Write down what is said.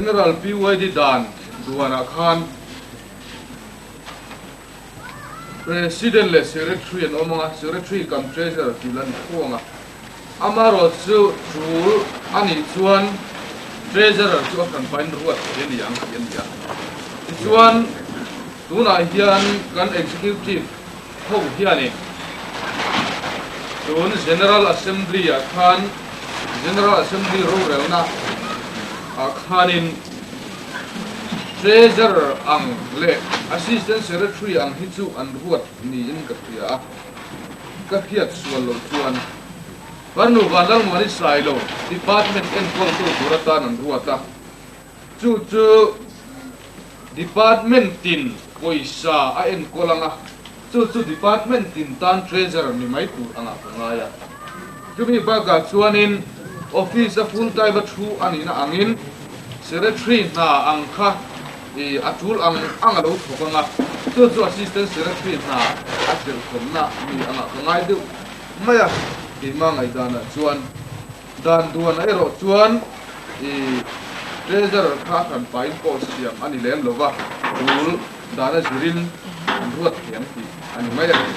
General PYD dan duanah khan President leh Secretary an awm ang a, Secretary cum Treasurer tih la ni fo ang a. Amaherawhchu tul a nih chuan Treasurer chu a hran pahin ruat thei a ni ang tih a ni a. Tichuan tunah hian kan Executive ho hianin tun General Assembly ah khan General Assembly rorelna ah khanin Treasurer ang leh Assistant Secretary ang hi chu an ruat niin ka hria a, ka hriat sual loh chuan Farnu Vanlalmuani Sailo Department enkawltu tur atan an ruat a, chu chu Department tin pawisa a enkawl ang a, chu chu Department tin tan Treasurer ni mai tur angah ka ngai a. Chumi bakah chuanin Office a full time a thu a nihna angin Secretary hna ang kha i a tul ang ang a lo thawk ang a, chu chu Assistant Secretary hna a chelhkhawmna ni angah ka ngai deuh mai a, keimah ngaihdanah chuan. Dan duan erawh chuan i Treasurer kha a hran pahin post siam a ni lem lo va, tul dana zirin an ruat thiam tih a ni mai a ni.